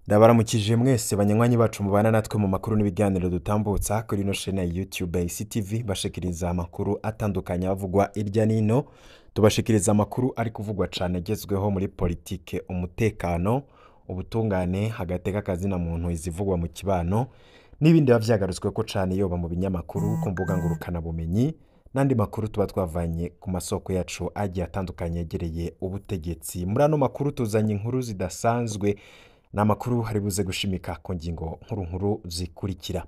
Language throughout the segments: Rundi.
Ndabaramukije mwese banywanyi bacu mubana natwe mu makuru n'ibiganiro dutambutsa kuri ino shene ya YouTube ya ICTV. Bashikiriza amakuru atandukanye avugwa irya nino, tubashikiriza amakuru ari kuvugwa cane agezweho muri politike, umutekano, ubutungane, agateka kazina muntu, izivugwa mu kibano n'ibindi biba vyagarutsweko cane, yoba mu binyamakuru, ku mbuga ngurukana bumenyi n'andi makuru tuba twavanye ku masoko yacu agiye atandukanye yegereye ubutegetsi. Muri ano makuru tuzanye inkuru zidasanzwe, ni amakuru hari buze gushimika ku ngingo nkuru nkuru zikurikira.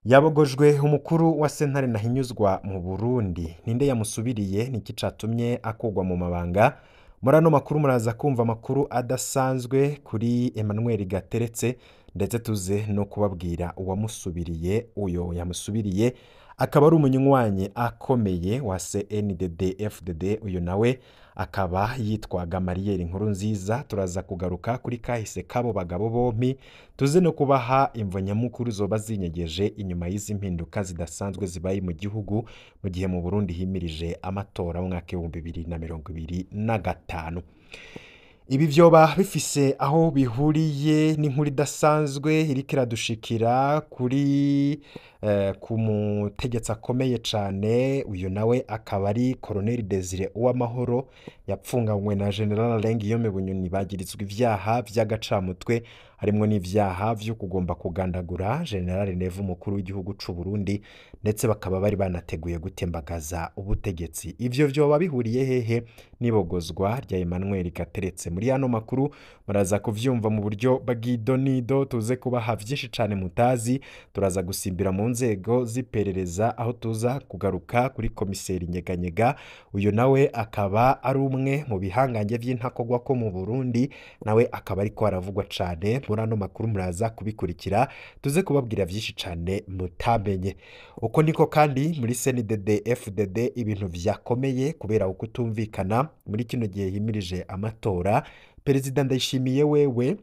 Yabogojwe umukuru wa sentare ntahinyuzwa mu Burundi, ninde yamusubiriye, niki catumye akugwa mu mabanga? Muri ano makuru muraza kumva amakuru adasanzwe kuri Emmanuel Gateretse, ndetse tuze no kubabwira uwamusubiriye. Uyo yamusubiriye akaba ari umunywanyi akomeye wa CNDD FDD, uyu nawe akaba yitwa Gamariel Nkurunziza. Turaza kugaruka kuri kahise k'abo bagabo bompi, tuze no kubaha imvo nyamukuru zoba zinyegeje inyuma y'izi mpinduka zidasanzwe zibaye mu gihugu, mu gihe mu Burundi himirije amatora mu mwaka 2025. Ibi vyoba bifise aho bihuriye n'inkuru idasanzwe iriko iradushikira kuri ku mutegetsi akomeye cane, uyu nawe akaba ari Colonel Desire Uwamahoro, yapfunganywe na General Alain Guillaume Bunyoni, bagirizwa ivyaha vy'agacamutwe harimwo n'ivyaha vyo kugomba kugandagura General Neva, umukuru w'igihugu c'u Burundi, ndetse bakaba bari banateguye gutembagaza ubutegetsi. Ivyo vyoba bihuriye hehe n'ibogozwa rya Emmanuel Gateretse? Muri ano makuru muraza kuvyumva mu buryo bw'idonido, tuze kubaha vyinshi cane mutazi. Turaza gusimbira mu nzego z'iperereza, aho tuza kugaruka kuri komiseri Nyeganyega, uyu nawe akaba ari umwe mu bihangange vy'intakogwa ko mu Burundi, nawe akaba ariko aravugwa cane. Muri ano makuru muraza kubikurikira, tuze kubabwira vyinshi cane mutamenye. Uko niko kandi muri CNDD FDD ibintu vyakomeye kubera ukutumvikana muri kino gihe himirije amatora. Perezida Ndayishimiye wewe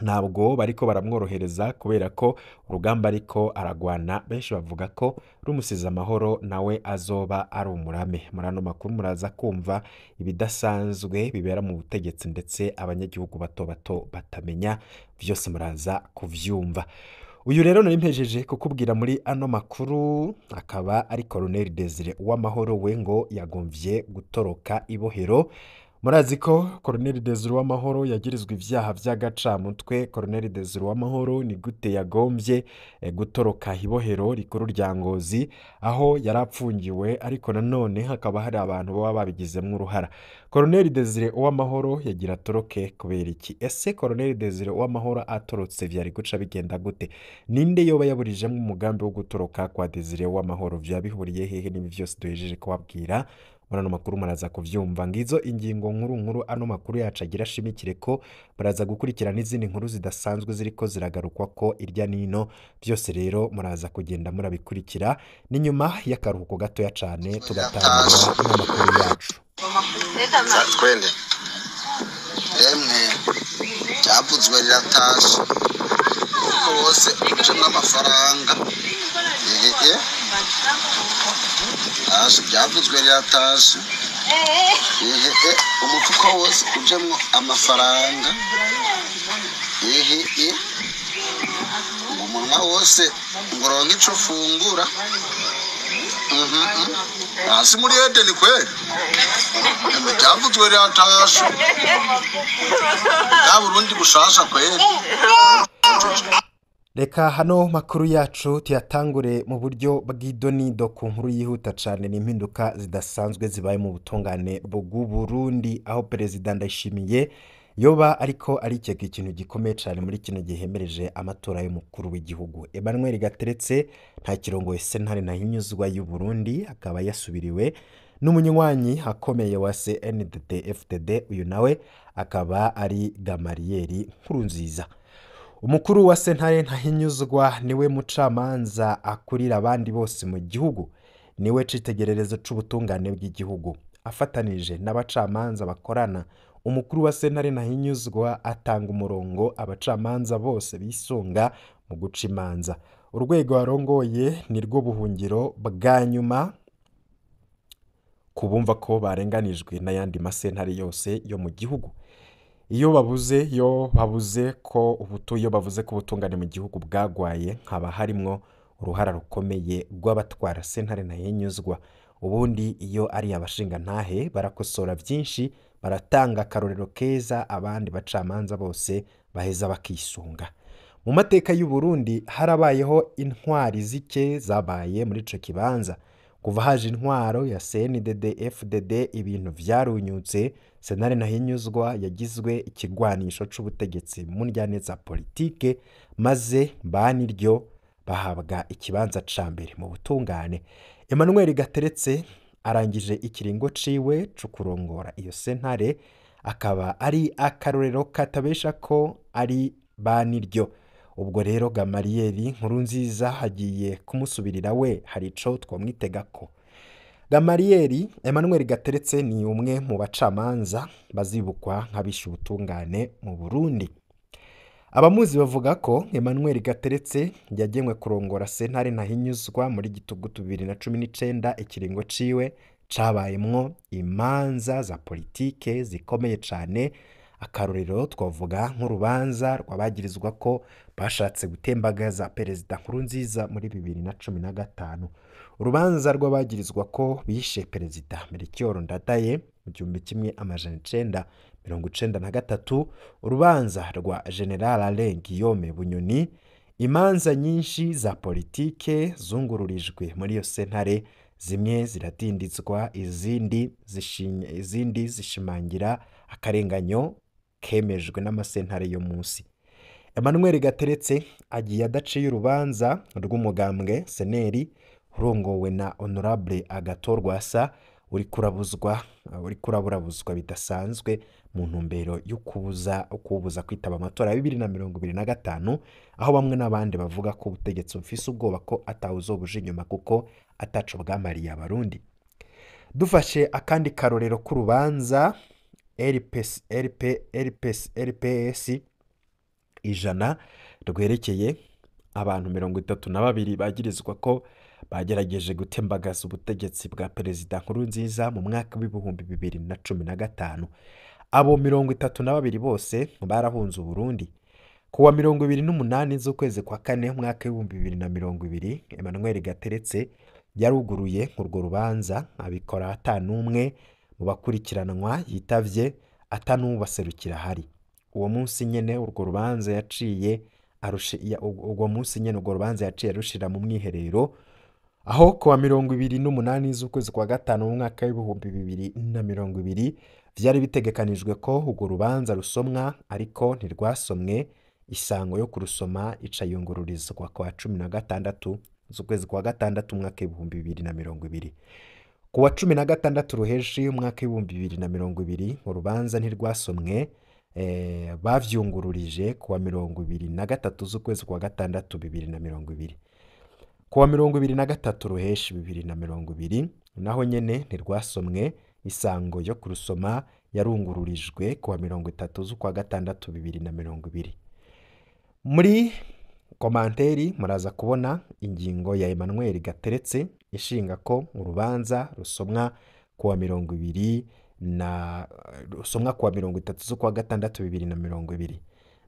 ntabwo bariko baramworohereza, kubera ko urugamba ariko aragwana benshi bavuga ko rumusize amahoro nawe azoba ari umurame. Muri ano makuru muraza kumva ibidasanzwe bibera mu butegetsi ndetse abanyagihugu bato bato batamenya, vyose muraza kuvyumva. Uyu rero nari mpejeje kukubwira muri ano makuru akaba ari Colonel Desire Uwamahoro, we ngo yagomvye gutoroka ibohero. Murazi ko Colonel Desire Uwamahoro yagirizwa ivyaha vy'agacamutwe. Colonel Desire Uwamahoro ni gute yagomvye gutoroka ibohero rikuru rya Ngozi aho yarapfungiwe, ariko nanone hakaba hari abantu baba babigizemwo uruhara. Colonel Desire Uwamahoro yagira atoroke kubera iki? Ese Colonel Desire Uwamahoro atorotse vyari guca bigenda gute? Ninde yoba yaburijemwo umugambi wo gutoroka kwa Desire Uwamahoro? Vyoba bihuriye hehe n'ibi vyose duhejeje kubabwira? Muri ano makuru muraza kuvyumva. Ngizo ingingo nkuru nkuru ano makuru yacu agira ashimikire ko muraza gukurikira n'izindi nkuru zidasanzwe ziriko ziragarukwa ko irya nino, byose rero muraza kugenda murabikurikira. Ni nyuma y'akaruhuko gatoya cane tugatangura n'amakuru yacu. Twende emwe, ryavuzwe riratashe, kuko bose ujemwo amafaranga ehehe, tashe, ryavuzwe riratashe, ehehe, umufuko wose ujemwo amafaranga, ehehe, ngo umunwa wose ngo uronke ico ufungura. Hasi muri Edeni kweli, emwe, ryavuzwe riratashe, bwa Burundi bushasha kweli. Reka hano makuru yacu tuyatangure mu buryo bw'idonido ku nkuru yihuta cane, n'impinduka zidasanzwe zibaye mu butungane bw'u Burundi, aho Perezida Ndayishimiye yoba ariko arikeka ikintu gikomeye cane muri kino gihe hemereje amatora y'umukuru w'igihugu. Emmanuel Gateretse nta kirongoye sentare ntahinyuzwa y'u Burundi, akaba yasubiriwe n'umunywanyi akomeye wa CNDD FDD, uyu nawe akaba ari Gamariel Nkurunziza. Umukuru wa sentare ntahinyuzwa niwe mucamanza akurira abandi bose mu gihugu, niwe citegererezo c'ubutungane bw'igihugu. Afatanije n'abacamanza bakorana, umukuru wa sentare ntahinyuzwa atanga umurongo abacamanza bose bisunga mu guca imanza. Urwego arongoye ni rwo buhungiro bwa nyuma ku bumva ko barenganijwe n'ayandi masentare yose yo mu gihugu. Iyo bavuze ko ubutu iyo bavuze ko ubutungane mu gihugu bwagwaye, haba harimwo uruhara rukomeye rw'abatwara sentare ntahinyuzwa. Ubundi iyo ari abashingantahe barakosora byinshi, baratanga akarorero keza abandi bacamanza bose baheza bakisunga. Mu mateka y'u Burundi harabayeho intwari zike zabaye muri ico kibanza. Kuva haje intwaro ya CNDD FDD, ibintu vyarunyutse. Sentare ntahinyuzwa yagizwe ikigwanisho c'ubutegetsi mu njyane za politike, maze baniryo bahabwa ikibanza ca mbere mu butungane. Emmanuel Gateretse arangije ikiringo ciwe co kurongora iyo sentare, akaba ari akarorero katabesha ko ari baniryo. Ubwo rero Gamariyeri Nkurunziza hagiye kumusubirira, we hari ico twamwitegako. Gamariyeri Emmanuel Gateretse ni umwe mu bacamanza bazibukwa nk'abishe ubutungane mu Burundi. Abamuzi bavuga ko Emmanuel Gateretse yagenwe kurongora sentare ntahinyuzwa muri gitugutu 2019. Ikiringo ciwe cabayemwo imanza za politike zikomeye cane. Akarorero twavuga nk'urubanza rw'abagirizwa ko bashatse gutembagaza Perezida Nkurunziza muri 2015, urubanza rw'abagirizwa ko bishe Perezida Melchior Ndadaye mu 1993, urubanza rwa General Alain Guillaume Bunyoni. Imanza nyinshi za politike zungururijwe muri iyo sentare, zimwe ziradindizwa, izindi zishimangira akarenganyo kemejwe n'amasentare yo munsi. Emmanuel Gateretse agiye adaciye urubanza rw'umugambwe CNL urongowe na Honorable Agathon Rwasa, uri kuraburabuzwa bidasanzwe mu ntumbero yo kubuza kubuza kwitaba amatora ya 2025, aho bamwe n'abandi bavuga ko ubutegetsi bufise ubwoba ko atawuzobuja inyuma kuko ataco bwamariye Abarundi. Dufashe akandi karorero k'urubanza RPS RP RPS RPS 100 rwerekeye abantu 32 bagirizwa ko bagerageje gutembagaza ubutegetsi bwa Perezida Nkurunziza mu mwaka w'2015. Abo 32 bose barahunze Uburundi. Kuwa 28 z'ukwezi kwa kane umwaka w'2020, Emmanuel Gateretse yaruguruye urwo rubanza, abikora ata n'umwe mu bakurikiranwa yitavye, ata n'ubaserukira ahari. Uwo munsi nyene urwo rubanza yaciye uwo munsi nyene urwo rubanza yaciye arushira mu mwiherero, aho kuwa 28 z'ukwezi kwa gatanu mu mwaka w'2020 vyari bitegekanijwe ko urwo rubanza rusomwa, ariko ntirwasomwe. Isango yo kurusoma ica yungururizwa kwa 16 z'ukwezi kwa gatandatu umwaka w'2020. Kuwa 16 Ruheshi umwaka w'2020 urubanza ntirwasomwe, bavyungururije kuwa 23 z'ukwezi kwa gatandatu 2020. Kuwa 23 Ruheshi 2020 naho nyene ntirwasomwe, isango yo kurusoma yarungururijwe kuwa 30 z'ukwa gatandatu 2020. Muri commentaire muraza kubona ingingo ya Emmanuel Gateretse ishinga ko urubanza rusomwa kuwa 20 na rusomwa kuwa 30 z'ukwa gatandatu 2020,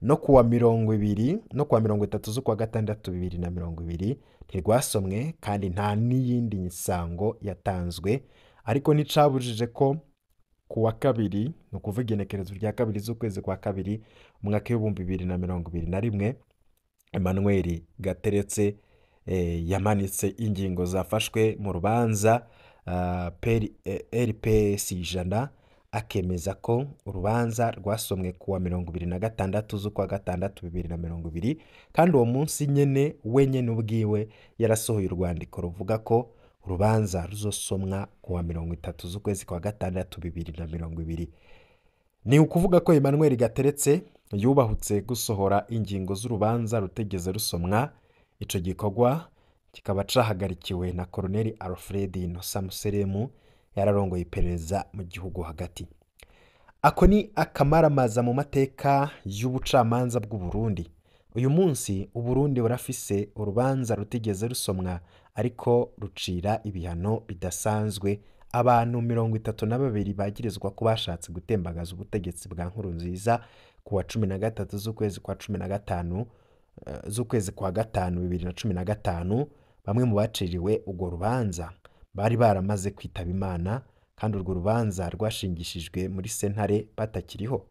no kuwa 20 no kuwa 30 z'ukwa gatandatu 2020 ntirwasomwe, kandi nta n'iyindi nsango yatanzwe. Ariko nticabujije ko kuwa kabiri, ni ukuvuga igenekerezo rya 2 z'ukwezi kwa kabiri umwaka w'2021, Emmanuel Gateretse yamanitse ingingo zafashwe mu rubanza RPS 100, akemeza ko urubanza rwasomwe kuwa 26 z'ukwa gatandatu 2020, kandi uwo munsi nyene wenyene ubwiwe yarasohoye urwandiko ruvuga ko urubanza ruzosomwa kuwa 30 z'ukwezi kwa gatandatu 2020. Ni ukuvuga ko Emmanuel Gateretse yubahutse gusohora ingingo z'urubanza rutigeze rusomwa. Ico gikorwa kikaba cahagarikiwe na Colonel Alfred Innocent Museremu yararongoye iperereza mu gihugu hagati. Ako ni akamaramaza mu mateka y'ubucamanza bw'u Burundi. Uyu munsi Uburundi burafise urubanza rutigeze rusomwa, ariko rucira ibihano bidasanzwe Abantu 32 bagirizwa ko bashatse gutembagaza ubutegetsi bwa Nkurunziza ku wa 13 z'ukwezi kwa 15 z'ukwezi kwa gatanu 2015, bamwe mu baciriwe urwo rubanza bari baramaze kwitaba Imana, kandi urwo rubanza rwashingishijwe muri sentare batakiriho.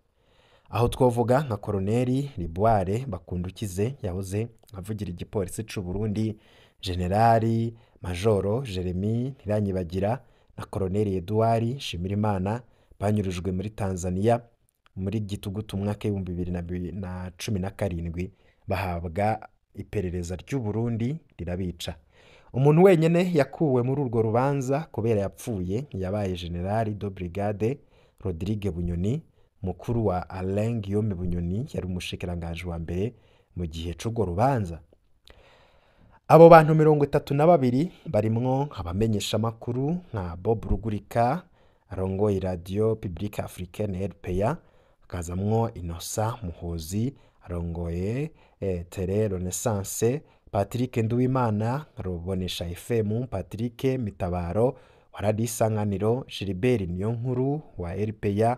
Aho twovuga nka Koroneli Liboire Bakundukize yahoze avugira igipolisi c'u Burundi, Generali Majoro Jeremy Ntiranyibagira na Koroneli Edouard Nshimirimana banyurujwe muri Tanzania muri Gitugutu umwaka w'2017, bahabwa iperereza ry'u Burundi rirabica. Umuntu wenyene yakuwe muri urwo rubanza kubera yapfuye yabaye Generali de Brigade Rodrigue Bunyoni, mukuru wa Alain Guillaume Bunyoni yari umushikiranganji wa mbere mu gihe c'urwo rubanza. Abo bantu 32 barimwo abamenyeshamakuru nka Bob Rugurika arongoye Radio Publique Africaine RPA, hakazamwo Innocent Muhozi arongoye Tele Renaissance, Patrick Nduwimana Rubonesha FM, Patrick Mitabaro wa Radio Isanganiro, Gilbert Niyonkuru wa RPA,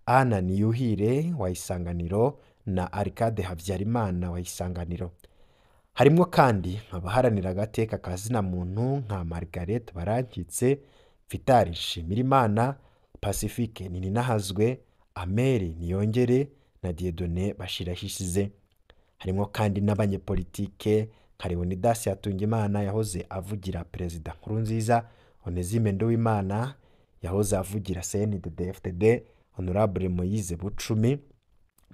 Anna Niyuhire wa Isanganiro na Arcade Habyarimana wa Isanganiro. Harimwo kandi abaharanira agateka ka zina muntu nka Margaret Barankitse, Vitali Nshimirimana, Pacifique Nininahazwe, Ameri Niyongere na Dieudonné Bashirahishize. Harimwo kandi n'abanyepolitike nka Leonidas Hatungimana yahoze avugira Perezida Nkurunziza, Onesime Nduwimana yahoze avugira CNDD-FDD, Honorable Moise Bucumi,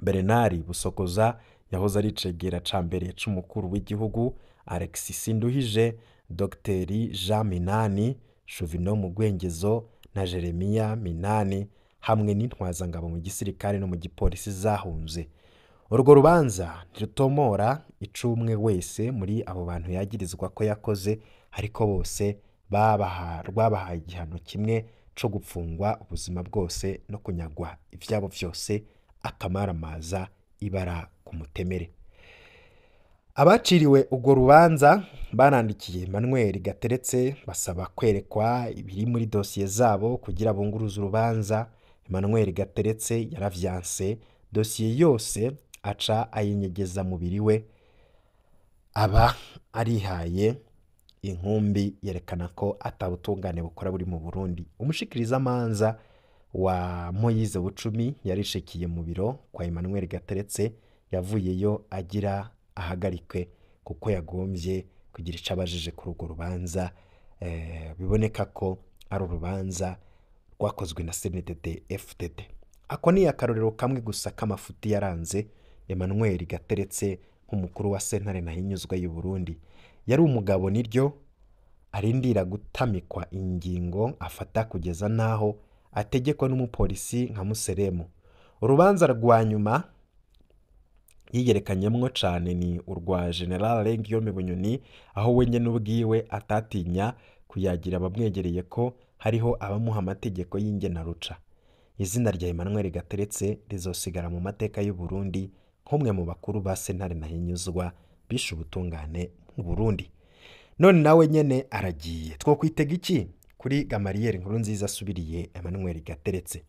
Bernard Busokoza yahoze ari icegera ca mbere c'umukuru w'igihugu, Alexis Sinduhije, Dr Jean Minani, Jovino Mugwengezo na Jeremia Minani, hamwe n'intwazangabo mu gisirikare no mu gipolisi zahunze. Urwo rubanza ntirutomora ico umwe wese muri abo bantu yagirizwa ko yakoze, ariko bose rwabahaye igihano kimwe co gupfungwa ubuzima bwose no kunyagwa ivyabo vyose, akamaramaza ibara ku mutemere. Abaciriwe urwo rubanza barandikiye Emmanuel Gateretse basaba kwerekwa ibiri muri dosiye zabo kugira bunguruze urubanza. Emmanuel Gateretse yaravyanse, dosiye yose aca ayinyegeza mubiri we, aba arihaye inkumbi yerekana ko atabutungane bukora buri mu Burundi. Umushikirizamanza wa Moise Bucumi yarishikiye mu biro kwa Emmanuel Gateretse, yavuyeyo agira ahagarikwe kuko yagombye kugira ico abajije kuri urwo rubanza. Biboneka ko ari urubanza rwakozwe na CNDD FDD. Ako ni akarorero kamwe gusa k'amafuti yaranze Emmanuel Gateretse nk'umukuru wa sentare ntahinyuzwa y'u Burundi. Yari umugabo niryo arindira gutamikwa ingingo afata kugeza naho ategekwa n'umupolisi nka Museremu. Urubanza rwa nyuma yiyerekanyemwo cane ni urwa General Guillaume Bunyoni, aho we nyene ubwiwe atatinya kuyagira abamwegereye ko hariho abamuha amategeko y'ingenaruca. Izina rya Emmanuel Gateretse rizosigara mu mateka y'u Burundi nk'umwe mu bakuru ba sentare ntahinyuzwa bishe ubutungane mu Burundi. None nawe nyene aragiye. Twokwitega iki kuri Gamariel Nkurunziza asubiriye Emmanuel Gateretse?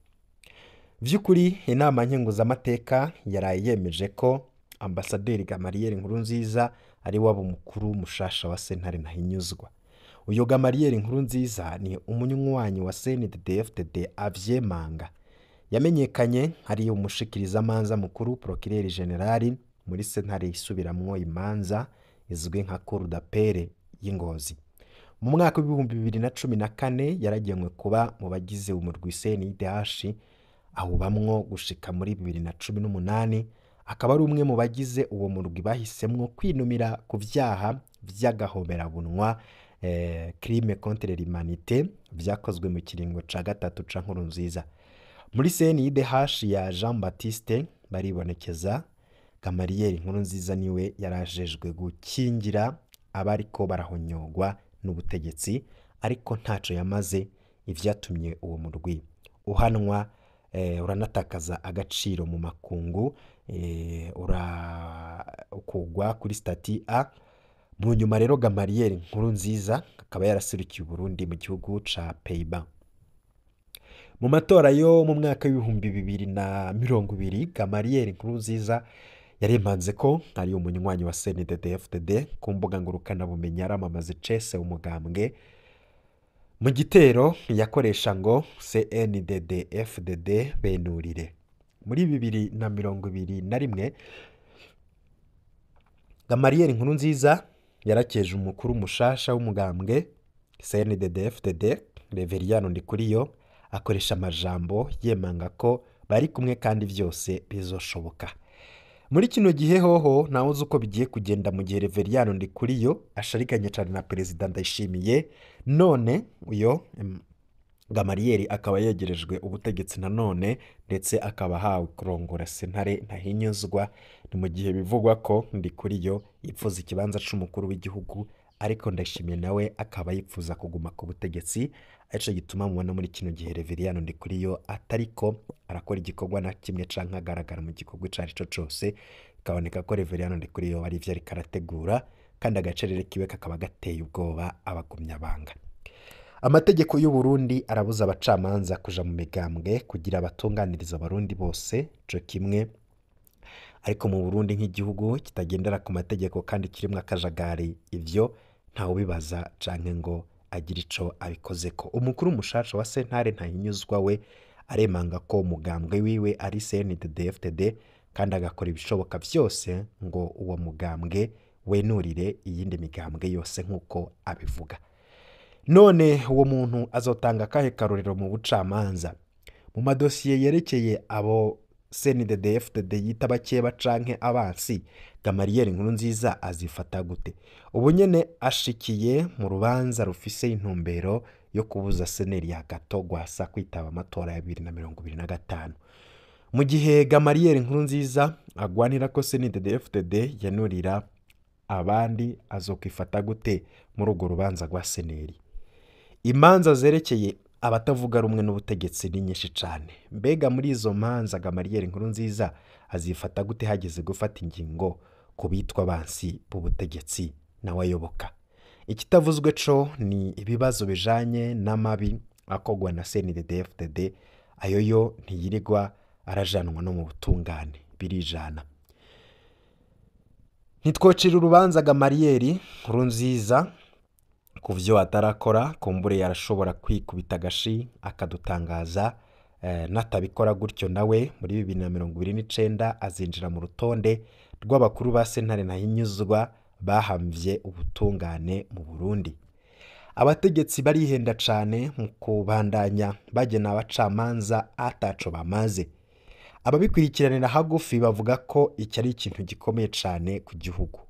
Vy'ukuri inama nkenguzamateka yaraye yemeje ko Ambasaderi Gamariel Nkurunziza ari waba umukuru mushasha wa sentare ntahinyuzwa. Uyo Gamariel Nkurunziza ni umunywanyi wa CNDD-FDD avyemanga. Yamenyekanye ari umushikirizamanza mukuru Procureur General muri sentare isubiramwo imanza izwi nka Cour d'appel y'Ingozi. Mu mwaka w'ibihumbi 2014 yaragenwe kuba mu bagize umurwi CNDH, awubamwo gushika muri 2018, akaba ari umwe mu bagize uwo murwi bahisemwo kwinumira ku vyaha vy'agahomerabunwa, crime contre l'humanité, vyakozwe mu kiringo ca gatatu ca Nkurunziza. Muri CNIDH ya Jean Baptiste baribonekeza, Gamariel Nkurunziza niwe yarajejwe gukingira abariko barahonyogwa n'ubutegetsi, ariko ntaco yamaze, ivyatumye uwo murwi uhanwa, uranatakaza agaciro mu makungu, ukugwa kuri stati A. Mu nyuma rero Gamariel Nkurunziza akaba yarasurikiye Burundi mu gihugu ca Pays-Bas. Mu matora yo mu mwaka w'2020, Gamariel Nkurunziza yaremanze ko ari umunywanyi wa CNDD-FDD. Ku mbuga ngurukanabumenyi aramamaza icese umugambwe mu gitero yakoresha ngo CNDD-FDD benurire. Muri 2021, Gamariel Nkurunziza yarakeje umukuru mushasha w'umugambwe CNDD-FDD, Reveriyano Ndikuriyo, akoresha amajambo yemanga ko bari kumwe kandi vyose bizoshoboka. Muri kino gihe hoho ntawe uzi uko bigiye kugenda, mu gihe Reveriyano Ndikuriyo asharikanye cane na Perezida Ndayishimiye. None uyo Gamariyeri akaba yegerejwe ubutegetsi nanone, ndetse akaba ahawe kurongora sentare ntahinyuzwa. Ni mu gihe bivugwa ko Ndikuriyo yipfuza ikibanza c'umukuru w'igihugu, ariko Ndayishimiye nawe akaba yipfuza kuguma ku butegetsi, arico gituma mubona muri kino gihe Reveriyano Ndikuriyo atariko arakora igikorwa na kimwe canke agaragara mu gikorwa ico arico cose. Bikaboneka ko Reveriyano Ndikuriyo ari ivyo ariko arategura, kandi agacerere kiwe kakaba gateye ubwoba abagumyabanga. Amategeko y'u Burundi arabuza abacamanza kuja mu migambwe kugira batunganirize abarundi bose co kimwe, ariko mu Burundi nk'igihugu kitagendera ku mategeko kandi kirimwo akajagari, ivyo ntawubibaza canke ngo agire ico abikozeko. Umukuru mushasha wa sentare ntahinyuzwa we aremanga ko umugambwe wiwe ari CNDD-FDD, kandi agakora ibishoboka vyose ngo uwo mugambwe wenurire iyindi migambwe yose nk'uko abivuga. None uwo muntu azotanga akahe karorero mu bucamanza? Mu madosiye yerekeye abo CNDD-FDD yita bakeba canke abansi, Gamariel Nkurunziza azifata gute? Ubu nyene ashikiye mu rubanza rufise intumbero yo kubuza seneri ya Gato Rwasa kwitaba amatora ya 2025. Mu gihe Gamariel Nkurunziza agwanira ko CNDD-FDD yanurira abandi, azokwifata gute muri urwo rubanza rwa seneri? Imanza zerekeye abatavuga rumwe n'ubutegetsi ni nyinshi cane. Mbega muri izo manza Gamariel Nkurunziza azifata gute hageze gufata ingingo ku bitwa abansi b'ubutegetsi nawe ayoboka? Ikitavuzwe co ni ibibazo bijanye n'amabi akogwa na CNDD-FDD, ayo yo ntiyirirwa arajanwa no mu butungane, birijana. Ntitwocira urubanza Gamariel Nkurunziza ku vyo atarakora, kumbure yarashobora kwikubita agashi akadutangaza. Natabikora gutyo nawe muri 2029 azinjira mu rutonde rw'abakuru ba sentare ntahinyuzwa bahamvye ubutungane mu Burundi. Abategetsi barihenda cane mu kubandanya bagena abacamanza ataco bamaze. Ababikurikiranira hagufi bavuga ko iki ari ikintu gikomeye cane ku gihugu.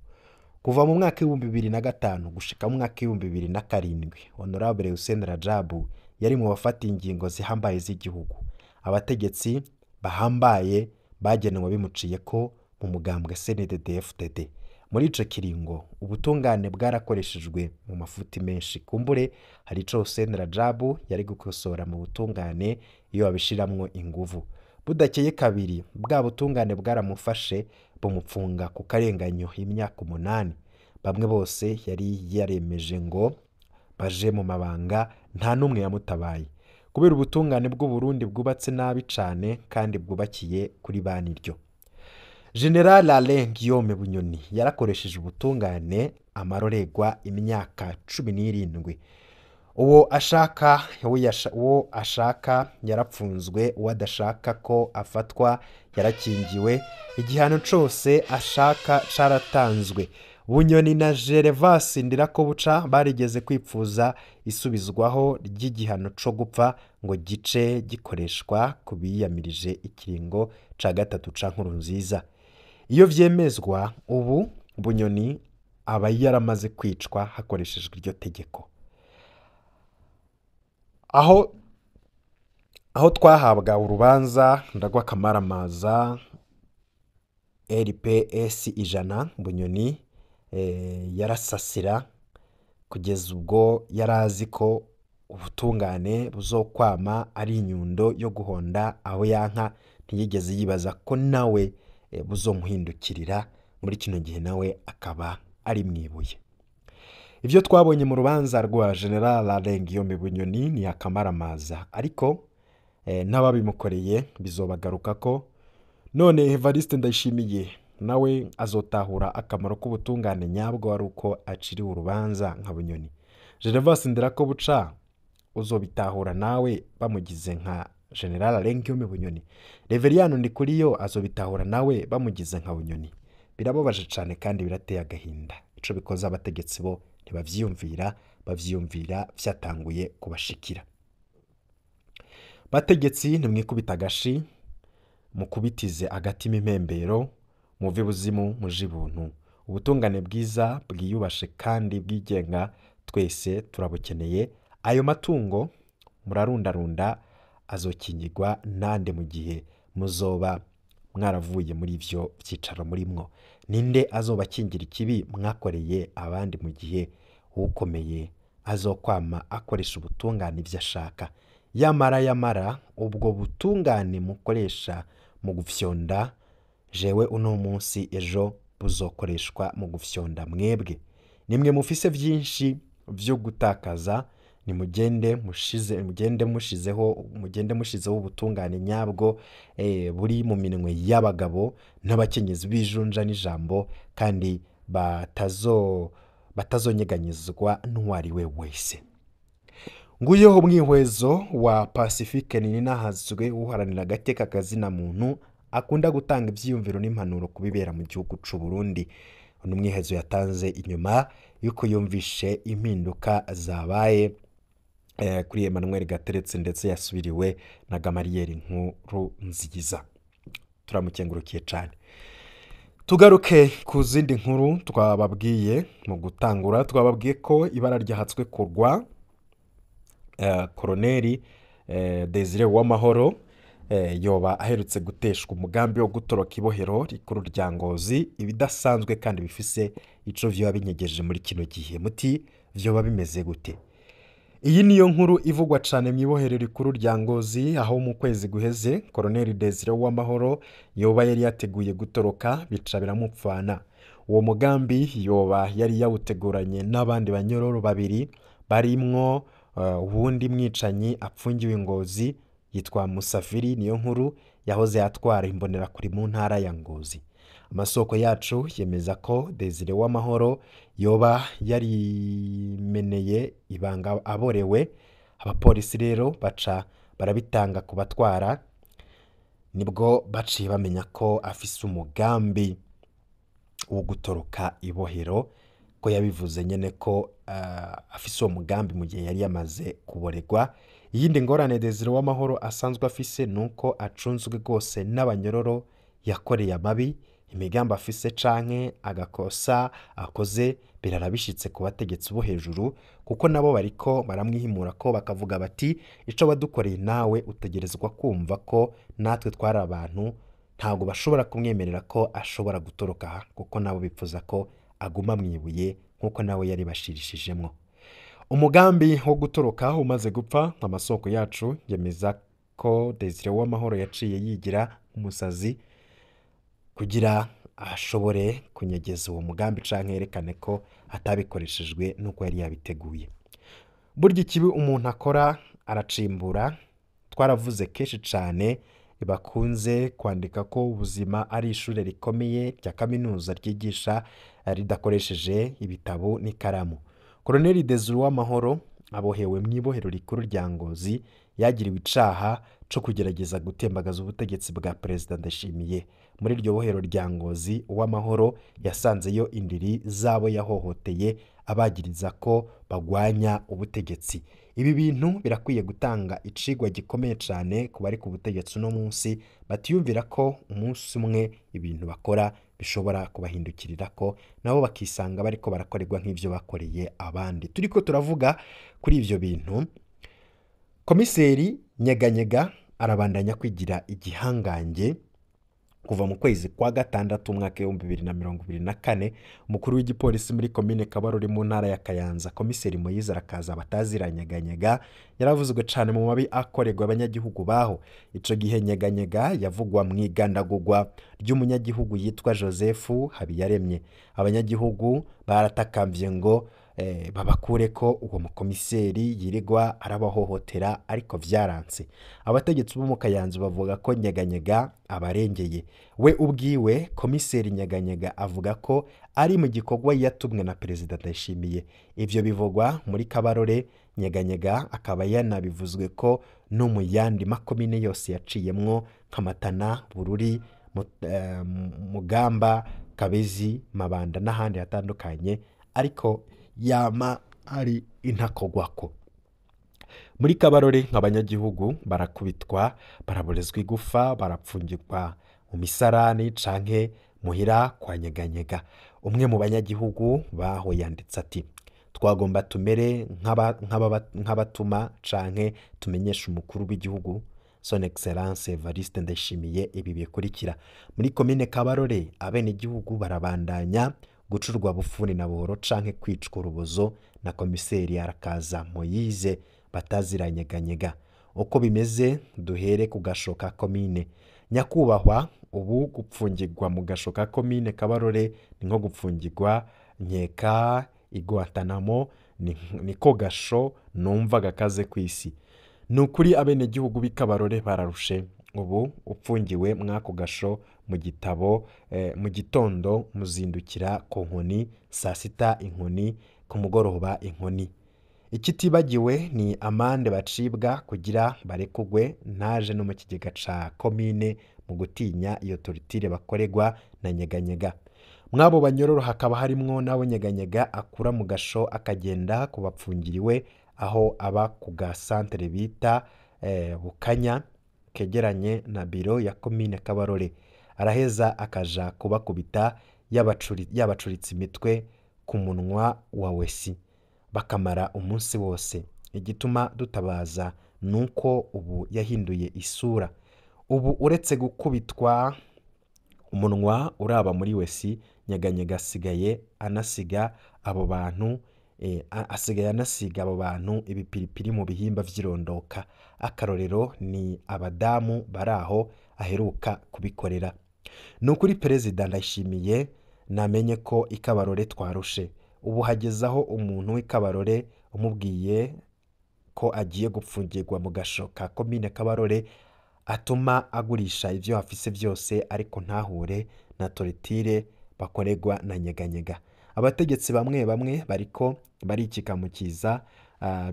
Kuva mu mwaka w'2005 gushika mu mwaka w'2007, Honorable Hussein Rajabu yari mu bafata ingingo zihambaye z'igihugu. Abategetsi bahambaye bagenwe bimuciye ko mu mugambwe CNDD-FDD. Muri ico kiringo ubutungane bwarakoreshejwe mu mafuti menshi. Kumbure hari ico Hussein Rajabu yari gukosora mu butungane iyo babishiramwo inguvu. Budakeye kabiri bwa butungane bwaramufashe bumupfunga ku karenganyo imyaka 8. Bamwe bose yari yaremeje ngo baje mu mabanga, nta n'umwe yamutabaye. Kubera ubutungane bw'u Burundi bwubatse nabi cane kandi bwubakiye kuri baniryo. General Alain Guillaume Bunyoni yarakoresheje ubutungane amaroregwa imyaka 17. Uwo ashaka yarapfunzwe, uwo adashaka ko afatwa yarakingiwe, igihano cose ashaka caratanzwe. Bunyoni na Gervas Ndirakobuca barigeze kwipfuza isubizwaho ry'igihano co gupfa ngo gice gikoreshwa ku biyamirije ikiringo ca gatatu ca Nkurunziza. Iyo vyemezwa ubu Bunyoni aba yaramaze kwicwa hakoreshejwe iryo tegeko. Aho twahabwa urubanza ndagwa kamaramaza RPS 100, Bunyoni yarasasira kugeza ubwo yarazi ko ubutungane buzokwama ari inyundo yo guhonda aho yanka, ntiyigeze yibaza ko nawe buzomuhindukirira. Muri kino gihe nawe akaba ari mwibuye. Ivyo twabonye mu rubanza rwa General Alain Guillaume Bunyoni ni akamaramaza, ariko N'ababimukoreye bizobagarukako. None Evariste Ndayishimiye nawe azotahura akamaro k'ubutungane nyabwo ari uko aciriwe urubanza nka Bunyoni. Gervas Ndirakobuca uzobitahura nawe bamugize nka General Alain Guillaume Bunyoni. Reveriyano Ndikuriyo azobitahura nawe bamugize nka Bunyoni. Birababaje cane kandi birateye agahinda. Ico bikoze abategetsi bo ntibavyiyumvira, bavyiyumvira vyatanguye kubashikira. Bategetsi, nimwikubita agashi, mukubitize agatima impembero, muve ibuzimu muje ibuntu. Ubutungane bwiza bwiyubashe kandi bwigenga twese turabukeneye. Ayo matungo murarundarunda azokingirwa nande mu gihe muzoba mwaravuye muri ivyo vyicaro murimwo? Ninde azobakingira ikibi mwakoreye abandi mu gihe uwukomeye azokwama akoresha ubutungane ivyo ashaka? Yamara yamara ubwo butungane mukoresha mu gufyonda jewe uno munsi, ejo buzokoreshwa mu gufyonda mwebwe. Nimwe mufise vyinshi vyo gutakaza. Nimugende mushize, mugende mushizeho ubutungane nyabwo buri mu minwe y'abagabo n'abakenyezi bijunja n'ijambo kandi batazonyeganyezwa n'uwari we wese. Nguyo umwihwezo wa Pacifique Nininahazwe, uharanira agateka kazina muntu, akunda gutanga ivyiyumviro n'impanuro kubibera mu gihugu c'u Burundi. Uno mwihezo yatanze inyuma yuko yumvishe impinduka zabaye kuri Emmanuel Gateretse, ndetse yasubiriwe na Gamariel Nkuru Nziza. Turamukengurukiye cane. Tugaruke ku zindi nkuru twababwiye mu gutangura. Twababwiye ko ibara ryahatswe kurwa Koroneri Desire Uwamahoro yoba aherutse guteshwa umugambi wo gutoroka ibohero rikuru rya Ngozi, ibidasanzwe kandi bifise ico vyoba binyegeje muri kino gihe. Muti vyoba bimeze gute? Iyi niyo nkuru ivugwa cane mu ibohero rikuru rya Ngozi, aho mu kwezi guheze Koroneri Desire Uwamahoro yoba yari yateguye gutoroka, bica biramupfana. Uwo mugambi yoba yari yawuteguranye n'abandi banyororo babiri, barimwo uwundi mwicanyi apfungiwe i Ngozi yitwa Musafiri Niyo Nkuru, yahoze atwara imbonerakure mu ntara ya Ngozi. Amasoko yacu yemeza ko Desire Uwamahoro yoba yarimeneye ibanga aborewe. Abapolisi rero baca barabitanga ku batwara, nibwo baciye bamenya ko afise umugambi wo gutoroka ibohero, ko yabivuze nyene ko afise uwo mugambi mu gihe yari yamaze kuboregwa. Iyindi ngorane Desire Uwamahoro asanzwe afise nuko acunzwe rwose n'abanyororo yakoreye amabi. Imigambi afise canke agakosa akoze birara bishitse ku bategetsi bo hejuru, kuko nabo bariko baramwihimura ko bakavuga bati: "Ico wadukoreye nawe utegerezwa kumva ko natwe twari abantu." Ntabwo bashobora kumwemerera ko ashobora gutoroka, kuko nabo bipfuza ko aguma mwibuye nk'uko nawe yari bashirishijemwo. Umugambi wo gutoroka umaze gupfa, amasoko yacu yemeza ko Desire Uwamahoro yaciye yigira umusazi kugira ashobore kunyegeza uwo mugambi canke yerekane ko atabikoreshejwe n'uko yari yabiteguye. Burya ikibi umuntu akora aracimbura. Twaravuze kenshi cane, bakunze kwandika ko ubuzima ari ishure rikomeye rya kaminuza ryigisha ridakoresheje ibitabo n'ikaramu. Koloneli Desire Uwamahoro abohewe mu ibohero rikuru rya Ngozi, yagiriwe icaha co kugerageza gutembagaza ubutegetsi bwa Perezida Ndayishimiye. Muri iryo bohero rya Ngozi, Uwamahoro yasanzeyo indiri z'abo yahohoteye abagiriza ko bagwanya ubutegetsi. Ibi bintu birakwiye gutanga icigwa gikomeye cane ku bari ku butegetsi uno munsi, batiyumvira ko umunsi umwe ibintu bakora bishobora kubahindukirira ko nabo bakisanga bariko barakorerwa nk'ivyo bakoreye abandi. Turiko turavuga kuri ivyo bintu, Komiseri Nyeganyega arabandanya kwigira igihangange. Kuva mu kwezi kwa gatandatu umwaka 2024, umukuru w'igipolisi muri komine Kabarore mu ntara ya Kayanza, Komiseri Moyize Arakaza batazira Nyeganyega, yaravuzwe cane mu mabi akorerwa abanyagihugu baho. Ico gihe Nyeganyega yavugwa mu igandagurwa ry'umunyagihugu yitwa Joseph Habiyaremye. Abanyagihugu baratakamvye ngo babakure ko uwo mukomiseri yirirwa arabahohotera, ariko vyaranse. Abategetsi bo mu Kayanza bavuga ko Nyeganyega abarengeye. We ubwiwe komiseri Nyeganyega avuga ko ari mu gikorwa yatumwe na Perezida Ndayishimiye. Ivyo bivugwa muri Kabarore. Nyeganyega akaba yanabivuzwe ko no mu yandi makomine yose yaciyemwo nka Matana, Bururi, Mugamba, Kabezi, Mabanda n'ahandi hatandukanye, ariko yama ari intakogwako. Muri Kabarore nk'abanyagihugu barakubitwa, baraborezwa igufa, barapfungirwa mu misarani canke muhira kwa Nyeganyega. Umwe mu banyagihugu baho yanditse ati: twagomba tumere nk'abatuma canke tumenyeshe umukuru w'igihugu Son Excellence Evariste Ndayishimiye ibi bikurikira. Muri komine Kabarore abenegihugu barabandanya gucurwa bufuni na buhoro canke kwicwa urubozo na komiseri Arakaza Moyize bataziranyeganyega. Uko bimeze duhere ku gasho ka komine. Nyakubahwa, ubu gupfungirwa mu gasho ka komine Kabarore ni nko gupfungirwa nkeka i Guantanamo, niko gasho numva gakaze kw'isi. Ni ukuri abenegihugu b'i Kabarore bararushe. Ubu upfungiwe mw'ako gasho mu gitabo, mu gitondo muzindukira ku nkoni, saa sita inkoni, ku mugoroba inkoni. Ikitibagiwe ni amande bacibwa kugira barekugwe ntaje no mu kigega ca komine mu gutinya iyo tortire bakoregwa na Nyeganyega. Mw'abo banyororo hakaba harimwo n'abo Nyeganyega akura mu gasho akagenda kubapfungiriwe aho aba ku ga santere bita Bukanya kegeranye na biro ya komine Kabarore. Araheza akaja kubakubita yabacuritse imitwe ku munwa wa wesi, bakamara umunsi wose. Igituma dutabaza nuko ubu yahinduye isura. Ubu uretse gukubitwa umunwa uraba muri wesi, Nyeganyega asigaye anasiga abo bantu asigaye anasiga abo bantu ibipiripiri mu bihimba vy'irondoka. Akarorero ni abadamu baraho aheruka kubikorera. Ni ukuri Perezida Ndayishimiye namenye ko ikabarore twarushe. Ubu hagezaho umuntu w'ikabarore umubwiye ko agiye gupfungirwa mu gasho ka komine Kabarore atuma agurisha ivyo afise vyose, ariko ntahure na tortire bakoregwa na Nyeganyega. Abategetsi bamwe bamwe bariko barikikamukiza,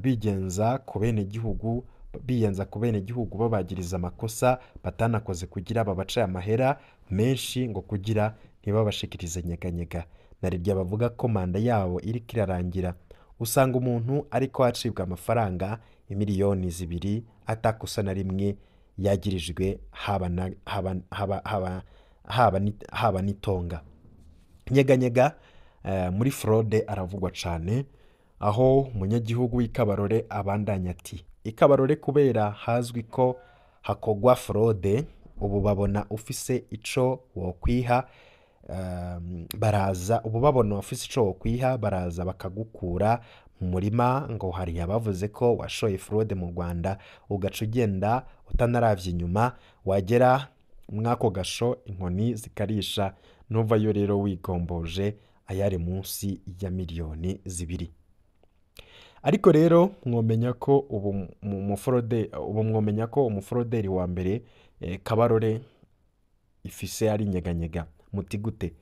bigenza ku benegihugu, biyenza ku benegihugu babagiriza amakosa batanakoze kugira babace amahera menshi ngo kugira ntibabashikirize Nyeganyega. Narirya bavuga ko manda yabo iriko irarangira. Usanga umuntu ariko acibwa amafaranga imiliyoni 2 atakosa na rimwe yagirijwe, haba n'itonga. Nyeganyega muri fraude aravugwa cane, aho umunyagihugu w'Ikabarore abandanya ati: Ikabarore kubera hazwi ko hakogwa fraude, ubu babona ufise ico wokwiha, baraza, ubu babona ufise ico wokwiha baraza bakagukura mu murima ngo hari abavuze ko washoye fraude mu Rwanda, ugaca ugenda utanaravye inyuma, wagera mw'ako gasho inkoni zikarisha, ntuvayo rero wigomboje ayari munsi ya miliyoni 2. Ariko rero mwomenya ko ubu ubu mwomenya ko umuforoderi wa mbere Kabarore ifise ari Nyeganyega. Muti gute?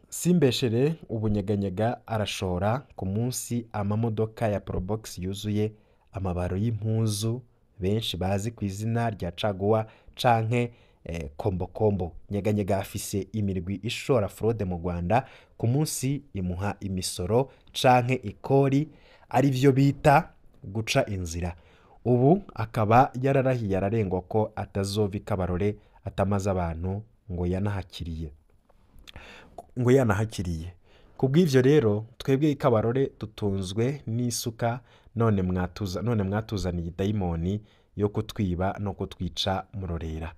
Simbeshere ubu Nyeganyega arashora ku munsi amamodoka ya Probox yuzuye amabaro y'impuzu benshi bazi ku izina rya caguwa canke kombokombo. Nyeganyega afise imirwi ishora fraude mu Rwanda ku munsi imuha imisoro canke ikori, arivyo bita guca inzira. Ubu akaba yararahiye ararengwa ko atazova Ikabarore atamaze abantu ngo yanahakiriye. Kubw'ivyo rero twebwe Ikabarore dutunzwe n'isuka, none mwatuzaniye dayimoni yo kutwiba no kutwica murorera.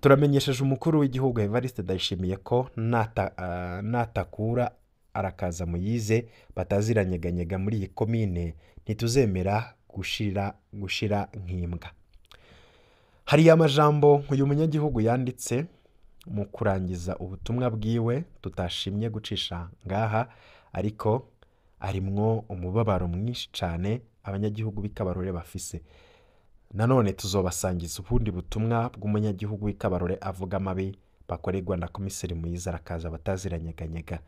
Turamenyesheje umukuru w'igihugu Evariste Ndayishimiye ko natakura Arakaza Moyize bataziranyeganyega muri iyi komine, ntituzemera gushira nk'imbwa. Hari amajambo uyu munyagihugu yanditse Mu kurangiza ubutumwa bwiwe tutashimye gucisha ngaha, ariko arimwo umubabaro mwinshi cane abanyagihugu b'Ikabarore bafise. Nanone tuzobasangiza ubundi butumwa bw'umunyagihugu w'Ikabarore avuga amabi bakorerwa na komiseri Muyiza arakaza bataziranyeganyega.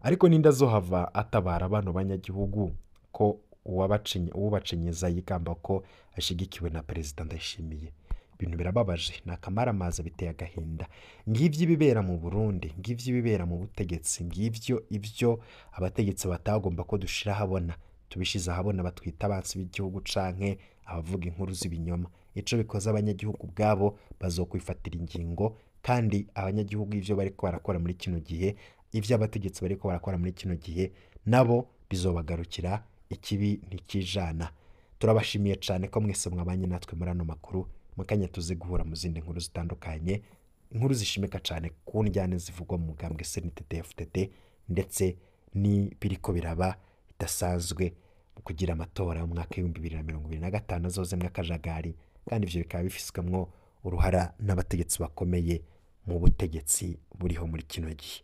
Ariko ninde azohava atabara bano banyagihugu ko uwabacinyiza yigamba ko ashigikiwe na Perezida Ndayishimiye? Ibintu birababaje, ni akamaramaza, biteye agahinda. Ngivyo ibibera mu Burundi, ngivyo ibibera mu butegetsi, ngivyo ivyo abategetsi batagomba ko dushira ahabona. Tubishize ahabona batwita abansi b'igihugu canke abavuga inkuru z'ibinyoma. Ico bikoze, abanyagihugu ubwabo bazokwifatira ingingo, kandi abanyagihugu ivyo bariko barakora muri kino gihe, ivyo abategetsi bariko barakora muri kino gihe, nabo bizobagarukira. Ikibi ntikijana. Turabashimiye cane ko mwese mwabanye natwe muri ano makuru. Mukanya tuze guhura mu zindi nkuru zitandukanye, inkuru zishimika cane ku njyane zivugwa mu mugambwe CNDD-FDD, ndetse n'ibiriko biraba bidasanzwe mu kugira amatora y'umwaka w'2025 azozemwo akajagari, kandi ivyo bikaba bifiswemwo uruhara n'abategetsi bakomeye mu butegetsi buriho muri kino gihe.